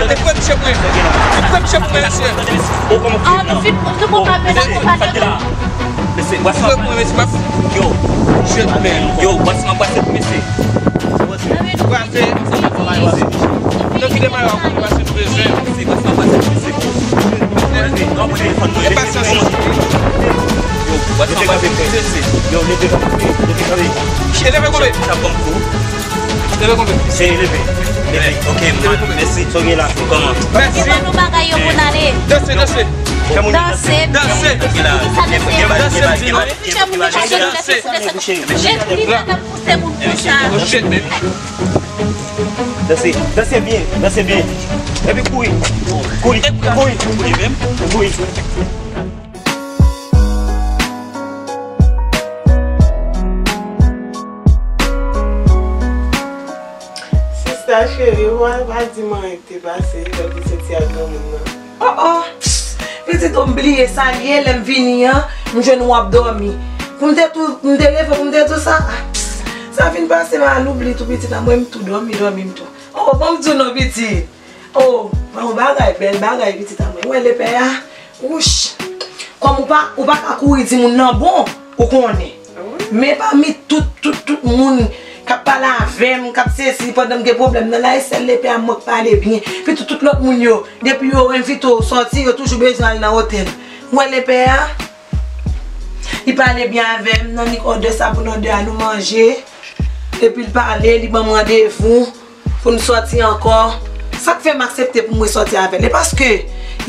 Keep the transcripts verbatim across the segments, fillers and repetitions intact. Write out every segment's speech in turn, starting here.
Mete kwen m chèp mwen. Mete kwen m chèp mwen, mesye. Ou kòman kriye nan? Ou kòman kriye nan? Mesye, bwasman. Kwen mwen, mesye, m ap. Yo. Jèt men. Yo, bwasman, bwasman, mesye. Brave. Nou kite mara, nou pase nou bezwen. Mesye, bwasman, bwasman, mesye. Yo, pasyans. Yo, bwasman, bwasman, mesye. Yo, leve kanpe, leve kanpe. Leve kanpe. Sa bon kou. Leve kanpe. Se leve. Leve. Ok, mèsi. Sa w gen la? Kòman? Mèsi. Ban nou bagay yo pou n ale. Danse, danse. Danse. Danse. Danse, m di nou. Danse. Leve, leve, leve, pouse moun konsa. Danse, danse byen, danse byen. Epi kouri. Kouri, kouri. Kouri. Sista cheri, ou pa di m anyen k te pase lè w te soti ak granmoun nan. Oh, oh. Pitit, ou m bliye sa l ye, lè m vini an, m jwenn ou ap dòmi. Pou m te tou, m te leve, pou m te tou sa. Sa vin pase m al oubli tou, pitit, a mwen m tou dòmi, dòmi m tou. Oh, ban m di w non, pitit. Oh, yon bagay, bèl bagay, pitit a mwen. Ou wè lepè a? Wouch! Kòm ou pa, ou pa ka kouri di moun nan bon, ou konnen. Men pami tout, tout, tout moun k ap pale avè m, k ap sesi, pandan m gen pwoblèm nan la, e sèl lepè a mwen k pale byen. Pitit, tout lòt moun yo, depi yo envite w sòti, yo toujou bezwen al nan otèl. Ou wè lepè a? Li pale byen avè m, nan nik òdè sa pou n òdè a nou manje. Epi l pale, li ban m randevou pou n sòti ankò. Sa k fè m aksepte pou mwen sòti avè l? E paske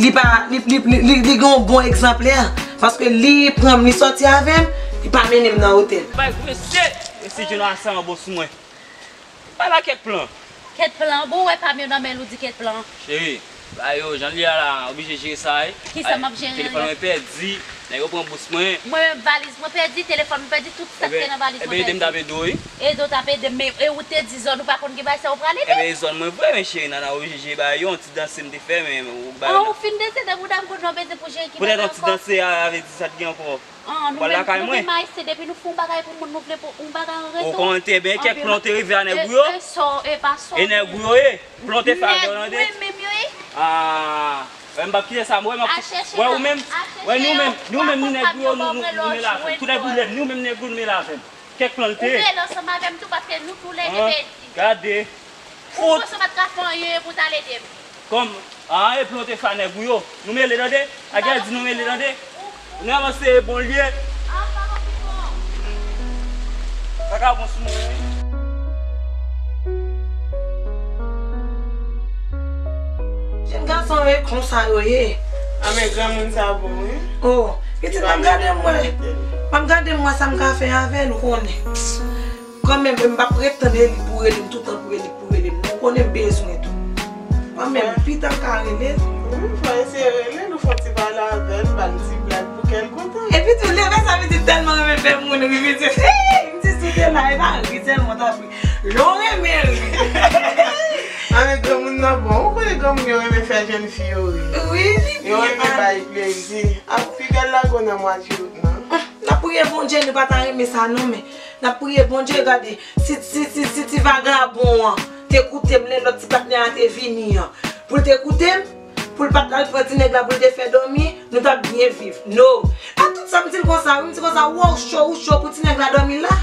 li pa, li, li, li, li, li gen yon bon egzanplè. Paske li pran m, li sòti avè m, li pa mennen m nan otèl. Bay gwo mesye, mesye Jonathan an bon sou mwen. Bay la kèk plan. Kèt plan? Bon, ou wè pa m yo nan men l, ou di kèt plan. Cheri, ba yo, jan l ye a la, oblije jere sa, wi. Kisa m ap jere? Telefòn mwen pèdi, nèg yo pran bous mwen. Mwen menm, valiz mwen pèdi, telefòn mwen pèdi, tout sa k te nan valiz mwen pèdi. Ebyen, ebyen, ede m tape do, wi. Ede w tape de, men e ou te di zòn ou pa konn gen bagay sa ou prale de. Ebyen, e zòn mwen vre, men cheri, nana oblije jere bagay yo, yon ti danse m te fè, men ou bay. An, ou fin danse, dan bouda m konn nan bezwen pou jere ki bagay ankò. Poutèt yon ti danse a, avè di sa t gen ankò. An, nou menm, nou menm ayisyen, depi nou fè yon bagay pou moun, nou vle pou yon bagay an retou. Ou konnen te byen kèk plan te rive a nèg ou yo. E, e sò, e pa sò. E nèg ou yo ye. Plan te fè avè w, tande. Nèg mwen menm yo Ah, wè m p ap kite sa, wè m ap, wè ou menm, wè nou menm, nou menm nou nèg yo, nou, nou, nou men l avè m. Tout nèg ou lèd, nou menm nèg yo, nou men l avè m. Kèk plan l te ye. Ou rele ansanm avè m tou, paske nou tou lè de pèdi. Gade. Ou panse w pa t ka fè anyen pou w t al ede m? Kòm, ah, epi w te fè a nèg ou yo. Nou mele tande. Agè di nou mele tande. Nou avanse bon lye. Sa ka bon sou mwen wi. Jèn gason e konsa yo ye. A men granmoun sa bon wi. Oh, pitit m ap gade m wè. M ap gade m wè sa m ka fè avè l ou konnen. Kanmenm, m p ap ret tann Eli pou rele m, toutan pou Eli pou rele m. Ou konnen m bezwen tou. Kanmenm, pita m ka rele l. Wi, fò eseye rele l, ou fè yon ti pale avè l, ba l ti blag pou kè l kontan. Epi tou, leve sa pitit tèlman renmen fè moun ri, pitit. M di si w te la, e pa ri sèlman w t ap ri. Lè w renmen ri. A men granmoun nan bon, ou konnen granmoun yo renmen fè jèn fi yo ri. Wi, li byen. Yo renmen bay plezi. Ap piga l lage w nan mwache wout nan. N ap priye Bondye, nou pa ta renmen sa non, men n ap priye Bondye, gade, si, si, si, si ti vagabon an te koute m lè lòt ti patnè a te vini an, pou l te koute m, pou l pa t al pran ti nèg la pou l te fè dòmi, nou t ap byen viv. No. A tout sa m di l konsa, wi, m di konsa, wow, cho, ou cho pou ti nèg la dòmi la.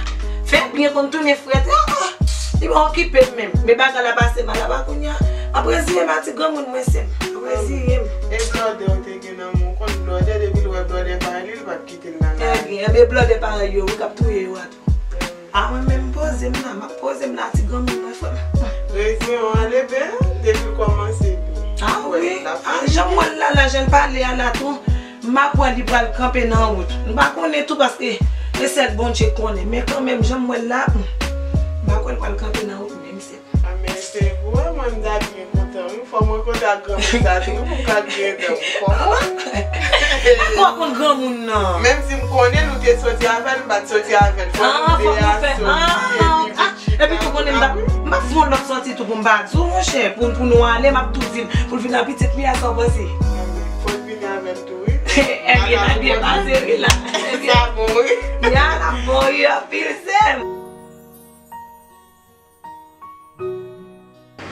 Fè byen konn tounen frèt. Ah, ah. Li pa okipe m menm. Men bagay la pase mal la, pa kounye a. M ap reziye m a ti granmoun mwen, sè m. M ap reziye m. E blòdè w te gen nan men w, konn blòdè, depi l wè blòdè pa li, l p ap kite l nan lari. Ebyen, ebyen, blòdè parèy yo, wi, k ap touye yo a tou. A mwen menm, m poze m la, m ap poze m la, ti granmoun mwen, frè m. Reziyen w ale byen, depi l kòmanse byen. A wi, a jan m wè l la, la, jan l pale a la tou, m ap wè li pral kanpe nan wout. M pa konnen tou paske e sèl Bondye k konnen, men kanmenm, jan m wè l la, m pa kwè l pral kanpe nan wout menm, sè m. A men se vre, mwen m ta byen kontan wi. Fò mwen kontak granmoun sa tou pou m ka griyen dan m. Fò mwen. Fò konn granmoun nan. Menm si m konnen nou te soti avè l, m pa t soti avè l. Fò nou de a soti epi vin chita. Epi tou konnen m t ap, m ap fè yon lòt sòti tou pou m pa di w, monchè, pou, pou nou ale, m ap tou vin, pou l vin ak pitit li a, sa w panse? Fò l vini avè l tou, wi. Ebyen, l ap byen pase, wi, la. Sa bon, wi. Ya, l ap bon, wi, anpil, sè m.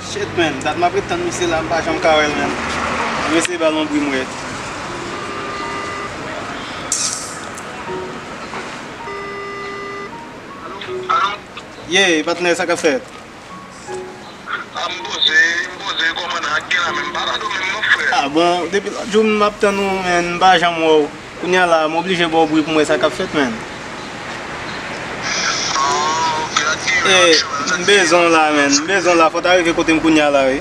Shit, man. Dat m ap ret tann misye la, m pa janm ka wè l, man. Mwen eseye ba l yon bri m wè. Yeah, patnè, sa k ap fèt? A, m poze, m poze, kòmandan, ak gen la menm, pa la dòmi menm non, frè. A, bon, depi lòt jou m ap tann ou, man, m pa janm wè w. Kounye a la, m oblije ba w bri pou m wè sa k ap fèt, man. Ah, ok, la gen yon aksyon, la. M bezwen w la, man. M bezwen w la. Fò w ta rive kote m kounye a la, wi.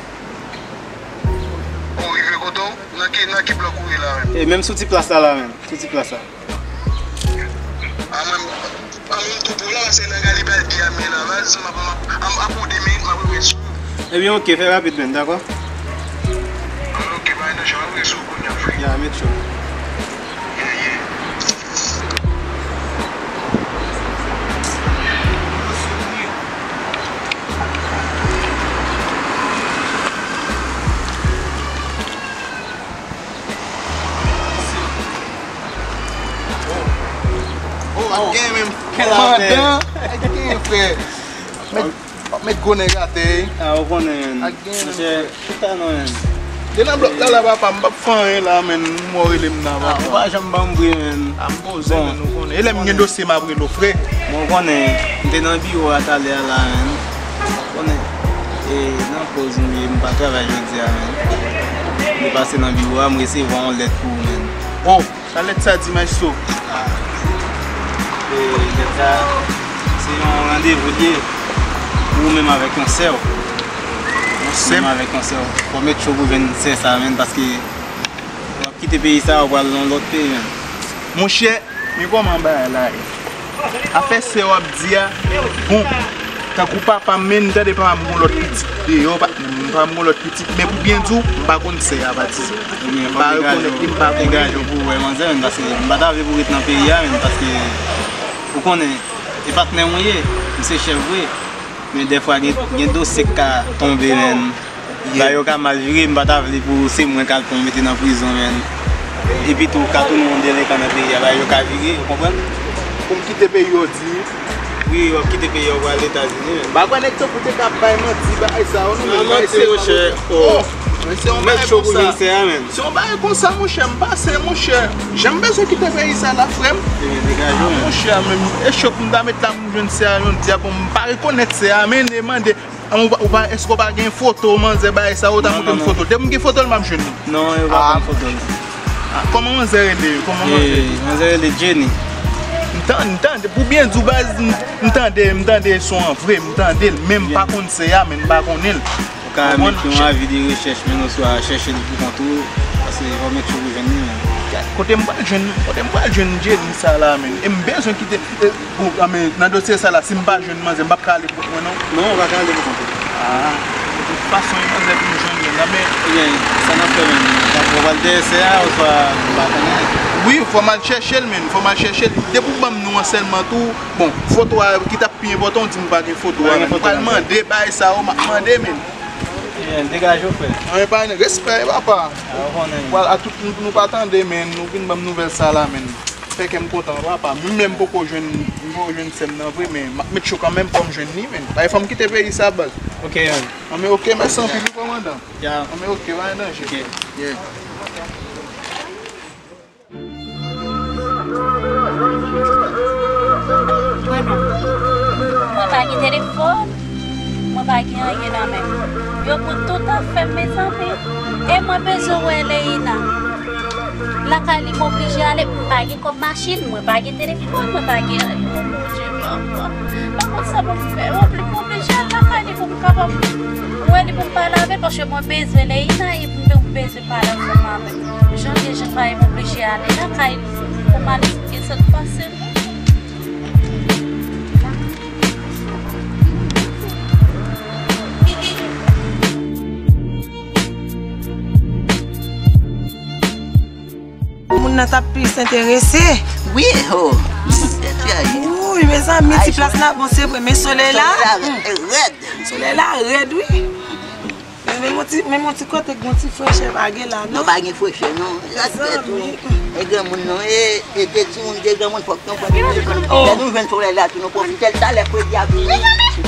Ou rive kote w? Nan ki, nan ki blòk ou ye la, man? E menm sou ti plas la, la, man. Sou ti plas la. A, mwen, a, mwen tou pou la, se nan Galibaldi a m ye la, baz, m ap, m ap, m ap, pou de minit, m ap rive sou ou. Ebyen, ok, fè rapid, man, dakò? Ok, pa gen danger, m ap rive sou ou kounye a, frè. Ya, make sure. Yeah, yeah. Oh, oh, gen menm. Kòmandan. Gen, frè. Met, met gwo nèg atè. A, ou konnen, man. Ak gen menm, frè. Chita non, man. Depi nan blòk la, la, papa, m p ap fè anyen la, man. M wè w rele m nan, papa. A, ou pa janm ban m bri, man. A, m poze, man, ou konnen. E lè m gen dosye, m ap rele w, frè. Bon, ou konnen, m te nan biwo a talè a la, man. Ou konnen, e nan poz m ye, m pa travay jodi a, man. M te pase nan biwo a, m resevwa yon lèt pou ou, man. Oh, sa lèt sa di, maestro? Ah. E lèt sa, se yon randevou l ye. Ou menm avèk yon sè w. Yon sè m? Ou menm avèk yon sè w. Fò w make sure pou w jwenn sè sa, man, paske w ap kite peyi sa, w ap pral nan lòt peyi, man. Monchè, men kòman bagay la ye. Afè sè w ap di a, bon, tankou papa m, men m tande papa m gon lòt pitit deyò, pa, papa m gon lòt pitit, men pou byen di w, m pa konn sè a patizan. M pa rekonèt li, m pa konnen. Degaje w pou w wè manzè, men paske m pa ta vle pou w ret nan peyi a, men paske ou konnen, e patnè mwen ye, m se chèf vre, men dèfwa gen, gen dosye k ka tonbe, men. Bagay yo ka mal vire, m pa ta vle pou se mwen k al pran mete nan prizon, man. Epi tou, ka tounen yon delenkan nan peyi a, bagay yo ka vire, ou konprann? Pou m kite peyi w di? Wi, w ap kite peyi a, w pral Etazini, man. M pa kwè nèg tankou w te ka bay manti, bagay sa yo, non, men bay se manti, monchè. Oh. Se yon bagay konsa. Se yon bagay konsa, monchè, m pase, monchè. Jan m bezwen kite peyi sa la, frè m. Monchè, men e chòk m ta met la pou m jwenn sè a jodi a, bon, m pa rekonèt sè a, men e mande, ou pa, ou pa, èske w pa gen foto manzè bagay sa, ou ta montre m foto. Depi m gen foto l, m ap jwenn li. Non, yo pa konn foto l. Ah, kòman manzè rele? Kòman manzè rele? Manzè rele Jenny. M tan-, m tande, pou byen di w, baz, m, m tande, m tande son an vre, m tande l, men m pa konn sè a, men m pa konnen l. Ou ka mete yon avi de rechèch, men oswa chèche li pou kont ou, paske fò w met chou pou jwenn li, men. Kote m pral jwenn, kote m pral jwenn Jenny sa la, men? E m bezwen kite, e, bon, a, men, nan dosye sa la, si m pa jwenn manzè, m p ap ka ale pou kont mwen, non? Non, ou pa ka ale pou kont ou. Ah, de tout fason, e manzè pou m jwenn li la, men. Ebyen, sa n ap fè menm? Ou pral dèyè sè a, oswa ou pa konnen? Wi, fò m al chèche l, men. Fò m al chèche l. Depi w ban m non an sèlman tou, bon, foto a ki t ap pi enpòtan, w di m ou pa gen foto a, men. M pral mande bagay sa yo, m ap mande, men. Degaje w, frè. Anyen pa anyen, respè, papa. Pral a tout moun pou nou pa tande, men nou vin ban m nouvèl sa la, men. Fè kè m kontan, papa. Mwen menm m poko jwenn, m poko jwenn sè m nan vre, men m ap met cho kanmenm, fò m jwenn li, men. Bagay fò m kite peyi sa, baz. Ok, man. Anmen, ok, mèsi anpil, wi, kòmandan. Anmen, ok, pa gen danje. Ok. Yeah. Mwen menm, mwen pa gen telefòn, mwen pa gen anyen nan men m. Yo pran tout afè m, mezanmi. E mwen bezwen wè Leïna. Lakay li m oblije ale, m pa gen kòb machin, mwen pa gen telefòn, mwen pa gen anyen. O Bondye, papa. M pa konn sa pou m fè. M oblije al lakay li pou m kapab wè li, pou m pale avè l, paske mwen bezwen Leïna, e m bezwen pale ansanm avè l. Jan de jan pa m oblije ale lakay pou m al eksplike sa k pase m. Moun nan t ap plis enterese. Wi, ho. Wi, mezanmi, ti plas la bon, se vre, men solèy la. Solèy la rèd. Solèy la rèd, wi. Men, men yon ti, men yon ti kote k gon ti frechè pa gen la, non? Non, pa gen frechè, non. Sa tèt ou. E granmoun, non. E, e de timoun, de granmoun, fòk nou pran. Lè nou jwenn solèy la, tou nou pwofite l. Talè, fredi ap vini.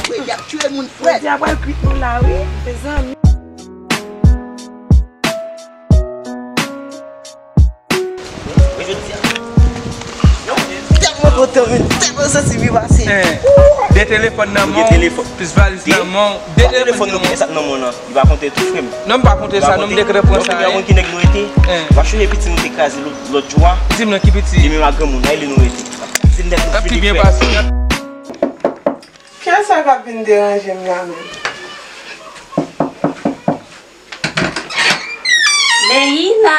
Fredi ap tiye moun frèt. Fredi ap pral kwit nou la, wi, mezanmi. Tèlman kontan, men tèlman santi byen pase. De telefòn nan men w, plis valiz nan men w. De telefòn nan men w, sa k nan men w nan? Li pa konte tou, frè m. Non, m pa konte sa, non, m deklare pran sa. Ou konn ki nèg nou rete? W ap chonje piti nou te kraze lòt, lòt jou a? Di m non, ki piti? Li menm ak granmoun, nan li nou rete. Di m nèg nou fini, frè. Kiyès sa k ap vin deranje m la menm? Leïna!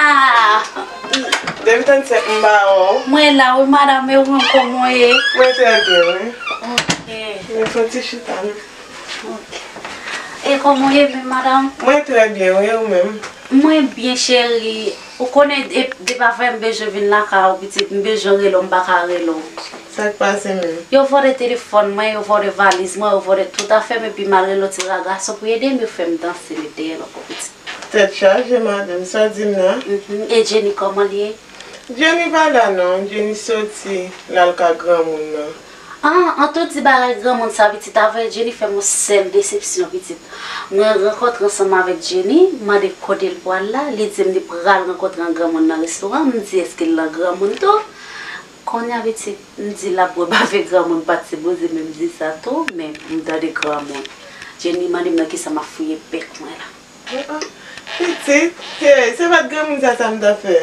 Depi tann sèt m ba w. Mwen la wi, madanm, e ou menm kòman w ye? Mwen trè byen, wi. Ok. Mwen fè yon ti chita, wi. Ok. E kòman w ye menm, madanm? Mwen trè byen, wi, ou menm? Mwen byen, cheri. Ou konnen, e, depi avè m bezwen vin lakay ou, pitit, m bezwen rele w, m pa ka rele w. Sa k pase menm? Yo vòlè telefòn mwen, yo vòlè valiz mwen, yo vòlè tout afè m, epi m al rele yon ti ra gason pou ede m, yo fè m danse met dèyè lòt bò, pitit. Tèt chaje, madanm, sa w di m nan? Mhm. E Jenny, kòman l ye? Jenny pa la non, Jenny soti, l al ka granmoun nan. Ah, an tou di bagay granmoun sa, pitit, avè Jenny fè m yon sèl desepsyon, pitit. Mwen rankontre ansanm avèk Jenny, m mande kote l pral la, li di m li pral rankontre ak granmoun nan restoran, m di èske l nan granmoun tou? Kounye a, pitit, m di l ap bwè bave granmoun, pa t sipoze menm di sa tou, men m tande granmoun. Jenny mande m nan kisa m ap fouye bèk mwen la. Ah, ah. Pitit, hey, se pa t granmoun sa sa m t ap fè.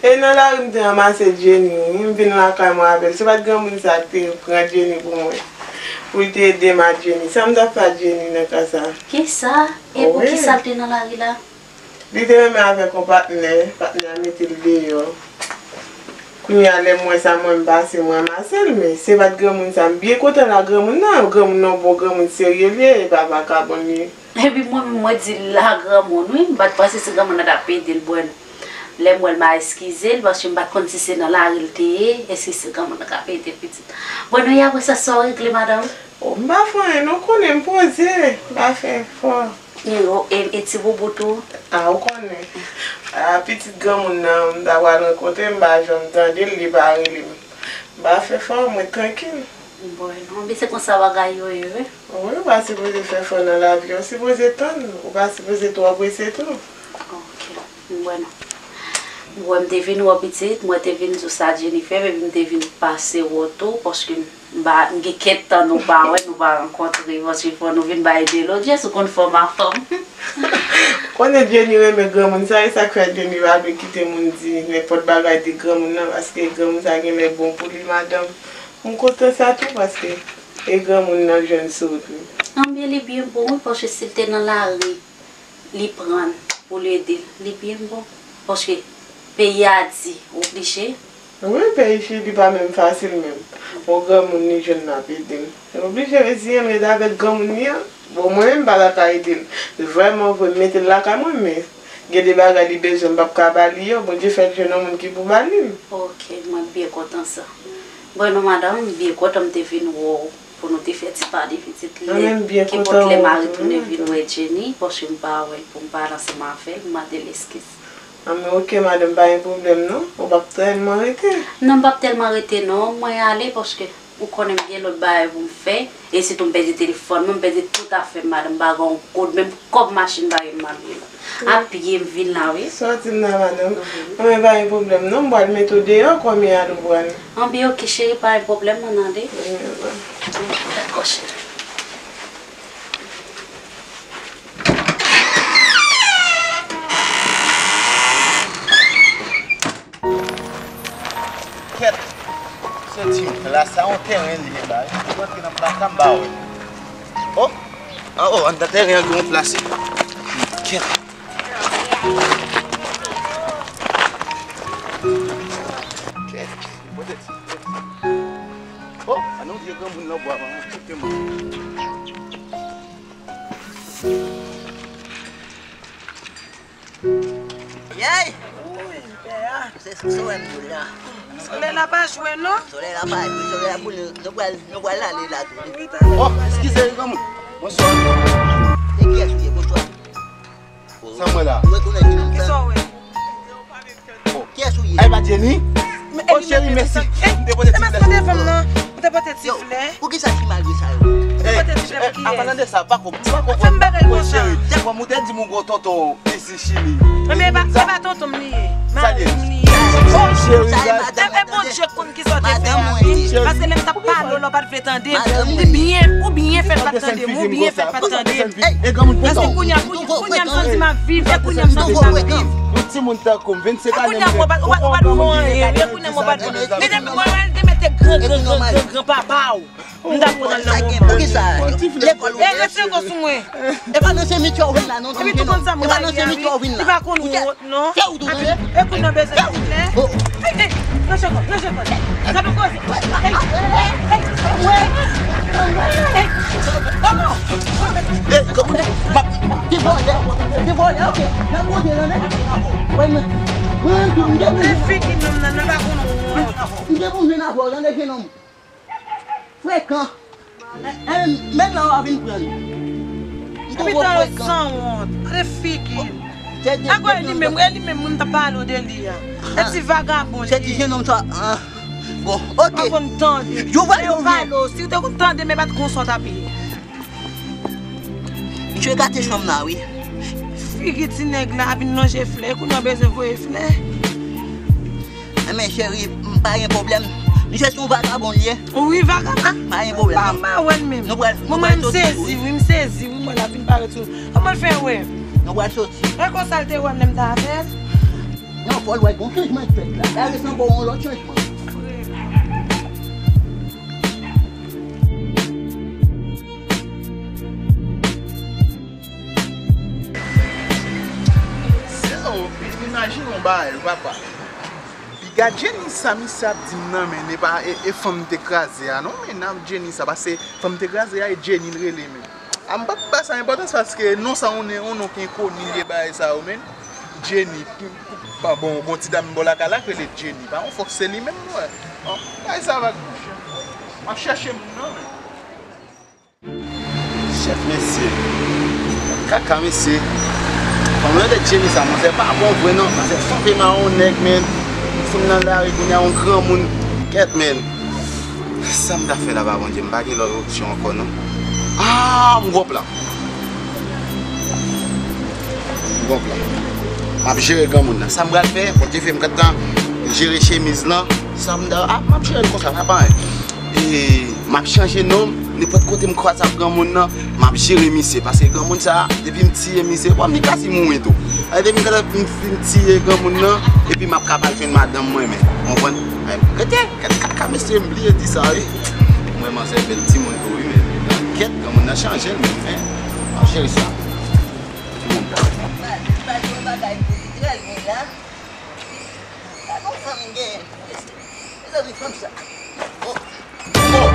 E nan lari m te ranmase Jenny, m vin lakay mwen avè l. Se pa t granmoun sa ki te pran Jenny pou mwen, pou l te ede m ak Jenny. Sa m t ap fè ak Jenny nan ka sa? Kisa? E poukisa l te nan lari la? Li te renmen avèk yon patnè, patnè a mete l deyò. Kounye a, lè m wè sa, mwen m pase, m ranmase l, men se pa t granmoun sa. M byen kontan la granmoun nan, granmoun nan bon granmoun serye l ye, e pa vakabon l ye. Epi mwen menm, mwen di l la granmoun, wi, m pa t panse se granmoun nan t ap ede l, bon. Lè m wè l, m a eskize l, paske m pa t konn si se nan lari l te ye, èske se granmoun nan k ap ede l, pitit. Bon, e apre sa, sa w regle, madanm? O, m pa fè anyen, non, konnen m poze, m pa fè efò. E, o, e, e ti boubout ou? A, ou konnen. A, pitit granmoun nan, m ta pral rankontre, m pa janm tande l, li pa rele m. M pa fè efò, mwen trankil. Bon, non, men se konsa bagay yo ye, wi. Wi, ou pa sipoze fè efò nan lavi, ou sipoze tann, ou pa sipoze twò prese tou. M wè non. M wè m te vin wè w pitit, mwen te vin di w sa Jennifer, epi m te vin pase wè w tou, paske m pa, m gen kèk tan nou pa wè, nou pa rankontre, paske fò nou vin bay de lodyans, ou konn fanm a fanm. Konnen Jenny renmen granmoun sa, e sa k fè Jenny pa vle kite moun di nenpòt bagay de granmoun nan, paske granmoun sa genlè bon pou li, madanm. M kontan sa tou, paske e granmoun nan jwenn sou wout li. Anben, li byen bon, wi, paske si l te nan lari, li pran l pou l ede l, li byen bon. Paske peyi a di, oblije. Wi, peyi Chili pa menm fasil menm. Yon granmoun li jwenn l ap ede l. Li oblije reziyen l, rete avèk granmoun li an. Bon, mwen menm m pa ta ka ede l. Vrèman vre, m mete l lakay mwen, men gen de bagay li bezwen, m p ap ka ba li yo. Bondye fè l jwenn yon moun ki pou ba li l. Ok, mwen byen kontan sa. Bon, non, madanm, m byen kontan m te vin wè w. Pou nou te fè ti pale pitit lè, kenpòt lè mari tounen vin wè Jenny, paske m pa wè l pou m pale ansanm avè l, m mande l eskiz. Anben, ok, madanm, pa gen pwoblèm non. Ou p ap tèlman rete. Non, m p ap tèlman rete non, mwen ale paske ou konnen m gen lòt bagay pou m fè, e sitou m pèdi telefòn mwen, m pèdi tout afè m, madanm, m pa gen yon goud, menm kòb machin m pa gen, m ale la. A pye m vin la, wi. Sòti m nan, madanm. Anben, pa gen pwoblèm non, m pral mete w deyò, kòm yè a nou pral. Anben, ok, cheri, pa gen pwoblèm, mwen ale. Dakò, cheri. Kèt! Soti m, plas sa yon tèren li ye la. Ou rantre nan plas la, m ba wè. Oh! Ah, oh, anndan tèren an gen yon plas. Kèt! Kèt! Pote ti. Oh, a non, vye granmoun nan bwa, man. Koute mwen. Yay! Wi, pè a. Se sou sou wè m yo la. Solèy la pa jwe non. Solèy la pa jwe, solèy la boule. Nou pral, nou pral ale la tou. Wi, tande. Oh, eskize, granmoun. Bonswa. E kiyès ou ye? Bonswa. Sa m wè la? Ou rekonèt ki nonm sa? Kisa w wè? Oh. Kiyès ou ye? Ay, pa Jenny? Oh, cheri, mèsi. M te pote ti flè. Ou te pote ti flè? Poukisa ti malgre sa yo? Ou te pote ti flè pou kiyès? Avan nan de sa, pa konprann. Fè m bagay konsa. Cheri, kòm ou te di m ou gon tonton isi Chili. Men e pa, e pa tonton m li ye. Mari m li ye. Oh, cheri, e, e Bondye konn kisa w te fè a, wi. Paske lè m t ap pale w la, w pa t vle tande m. Ou byen, ou byen fè l pa t tande m. Ou byen fè l pa t tande m. Paske kounye a, kounye a, kounye a m santi m ap viv, e kounye a m santi m ap viv. Yon timoun tankou m, vennsenk ane m gen. Kounye a ou pa, ou pa, ou pa t fè anyen, e kounye a m ou pa t fè. Men depi mwen wè l te mete gran, gran, gran, gran, gran papa w. M t ap pran l nan moman. Poukisa? Lekòl ou ye? E ret sou mwen. E pa nan Sen Mitchell ou vin la non, ti jenòm. E pa nan Sen Mitchell ou vin la. Li pa konn wont non. Fè ou tou, tande. E kounye a bezwen ti flè. Ey, ey, nan chèkòl, nan chèkòl. Sa pa koze. Ey, ey, ey, ey. Ey, kòman? Ti vòlè, ti vòlè, ok. N ap monte, tande. Mwen, mwen, mwen, mwen, mwen, mwen. E figi nonm nan, nan pa konn wont. M te pou jwenn avè w, tande, jenòm. Frekan. E, e, men la w a vin pran. M poko frekan. Pita yo sanwont. Gade figi l. Ankò e li menm, e li menm moun t ap pale w de li a. E ti vagabon li ye. Se ti jenòm sa. Ah. Bon, ok. Pa konn tande. Yo pale w byen. Si w te konn tande, men pa t gon sa w t ap ye. Misye gate chanm nan, wi. Figi ti nèg la vin lonje flè, kounye a w bezwen voye flè. Enben, cheri, m pa gen pwoblèm. Misye se yon vagabon li ye. Wi, vagabon. Pa gen pwoblèm. Pa, m pa wè l menm. Nou pral, nou pral soti, wi. Mwen, m sezi, wi, m sezi, wi, mwen la vin parèt sou. Kòman l fè wè m? Nou pral soti. E konsa l te wè m lè m t avè l? Non, fò l wè gon chanjman k fèt la. La resanble yon lòt chanjman. Se, o, imajine yon bagay, papa. Piga Jenny sa misye ap di m nan, men e pa, e, e fanm te kraze a, non, men nan Jenny sa, paske fanm te kraze a, e Jenny l rele, men. A, m p ap ba sa enpòtans, paske non sa, yon, yon non ki enkoni, e bagay sa yo, men. Jenny, pa bon, gon ti dam bò lakay la k rele Jenny, pa yon fòk se li menm, m wè. Bon, bagay sa va, monchè. M ap chèche moun nan, men. Chèf, mesye. Kaka, mesye. Fanm nan de Jenny sa, manzè pa bon vre non. Manzè frape mawon nèg, men. Fout nan lari, kounye a yon granmoun. Kèt, men. Sa m ta fè la, pa Bondye, m pa gen lòt opsyon ankò, non. Ah, m gon plan. M gon plan. M ap jere granmoun nan. Sa m pral fè, Bondye fè m gentan jere chemiz lan. Sa m da, ah, m ap jere l konsa, sa pa anyen. E m ap chanje non m. Nenpòt kote m kwaze ak granmoun nan, m ap jere misye. Paske granmoun sa, depi m tiye misye, bon, li ka si mouri tou. Depi m gentan fin tiye granmoun nan, epi m ap ka pral jwenn madanm mwen menm. Konprann? Gete, gade kaka mesye, m bliye di sa, wi. Mwen manzè bèl timoun tou, wi, men. Kèt, granmoun nan chanje l menm, men. M ap jere sa. Timoun. Ba, ba di yon bagay pou li, trè lwen la. Gade yon fanm gen. Mezanmi, fanm sa. Oh. Oh.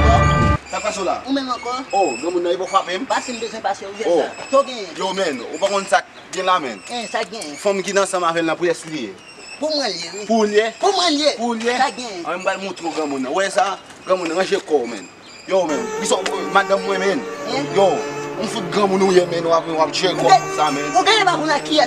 Sa k pase w la? Ou menm ankò? Oh, granmoun nan, e pou frape m? Pase m bezwen pase w, jè sa. Sa w genyen? Yo, men, ou pa konn sa k gen la, men. Hein, sa k genyen? Fanm ki nan ansanm avè l nan pyès li ye. Pou mwen l ye, wi. Pou w l ye? Pou mwen l ye. Pou w l ye? Sa k genyen? An, m pral montre w granmoun nan. Ou wè sa? Granmoun nan, ranje kò w, men. Yo, men. Li sou madanm mwen, men. Hein? Yo, m fout granmoun ou ye, men. W ap, w ap jere kò w konsa, men. Ou genyen pa konn ak kiyès